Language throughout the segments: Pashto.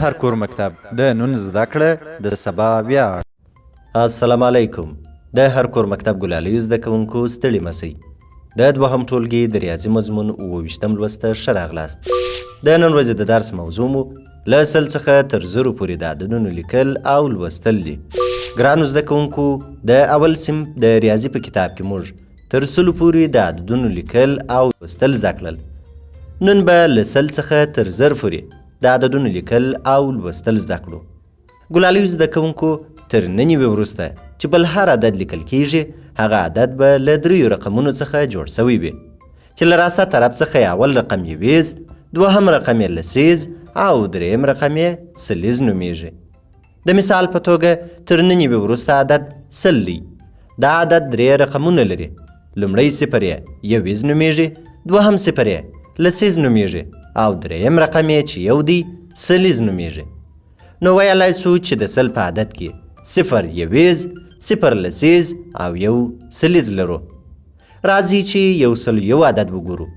هر کور مکتب، د نن زده کړه د سبا ویاړ. السلام علیکم. د هر کور مکتب ګلالیو زده کوونکو، ستړي مه سئ. د دوهم ټولګي د ریاضي مضمون 27م لوست ته ښه راغلاست. د نن ورځې د درس موضوع مو له 100 څخه تر 1000 پورې د عددونو لیکل او لوستل دي. ګرانو زده کوونکو، د اول صنف د ریاضي په کتاب کې موږ تر 100 پورې د عددونو لیکل او لوستل زده کړل. نن به له 100 څخه تر 1000 پورې د عددونو لیکل او لوستل زده کړو. ګلالیو زده کوونکو، تر ننیوي وروسته چې بل هر عدد لیکل کیږي، هغه عدد به له دریو رقمونو څخه جوړ شوی وي، چې له راسته طرف څخه یې اول رقم یویز، دوهم رقم یې لسیز او دریم رقم یې سلیز نومیږي. د مثال په توګه، تر 99 وروسته عدد 100 دی. دا عدد درې رقمونه لري. لومړی صفر یې یویز نومیږي، دوهم صفر یې لسیز نومیږي او دریم رقم یې چې یو دی، سلیز نومیږي. نو ویلای سو چې د 100 په عدد کې صفر یویز، صفر لسیز او یو سلیز لرو. راځئ چې 101 عدد وګورو.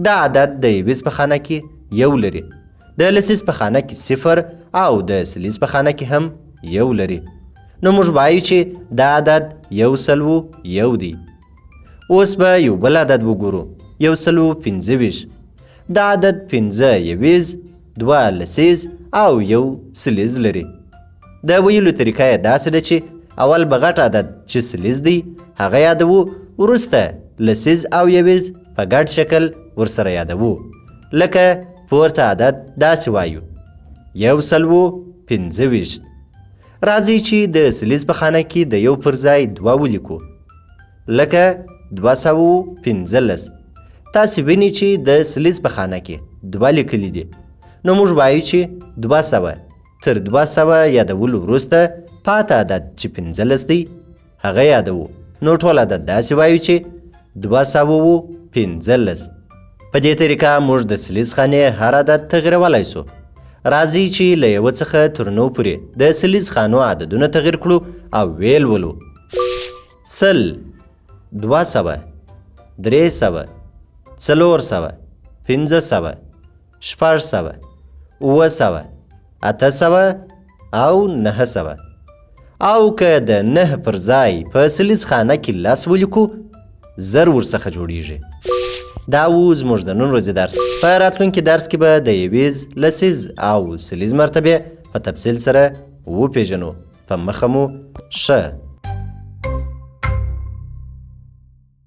دا عدد د یویز په خانه کې یو لري، د لسیز په خانه کې صفر او د سلیز په خانه کې هم یو لري. نو موږ وایو چې دا عدد 101 دی. اوس به یو بل عدد وګورو، 125. دا عدد پنځه یویز، دوه لسیز او یو سلیز لري. د ویلو طریقه یې داسې ده چې اول به غټ عدد چې سلیز دی هغه یادوو، وروسته لسیز او یویز په ګډ شکل ورسره یادوو. لکه پورته عدد داسې وایو، 125. راځئ چې د سلیز په خانه کې د یو پر ځای دوه ولیکو، لکه 215. تاسې وینئ چې د سلیز په خانه کې دوه لیکلي دي، نو موږ وایو چې 200 تر 200 یادولو وروسته پاته عدد چې 15 دی هغه یادوو. نو ټول عدد داسې وایو چې 215. په دې طریقه موږ د سلیز خانې هر عدد تغیرولی سو. راځئ چې له یوه څخه تر نو پورې د سلیز خانو عددونه تغیر کړو او ویې لولو: 100، 200، 300، 400، 500، 600، 700، 800 او 900. او که د نه پر ځای په سلیز خانه کې لس ولیکو، 1000 ورڅخه جوړیږي. دا و زموږ د نن ورځې درس. په راتلونکي درس کې به د یویز، لسیز او سلیز مرتبې په تفصیل سره وپیژنو. په مخه مو ښه.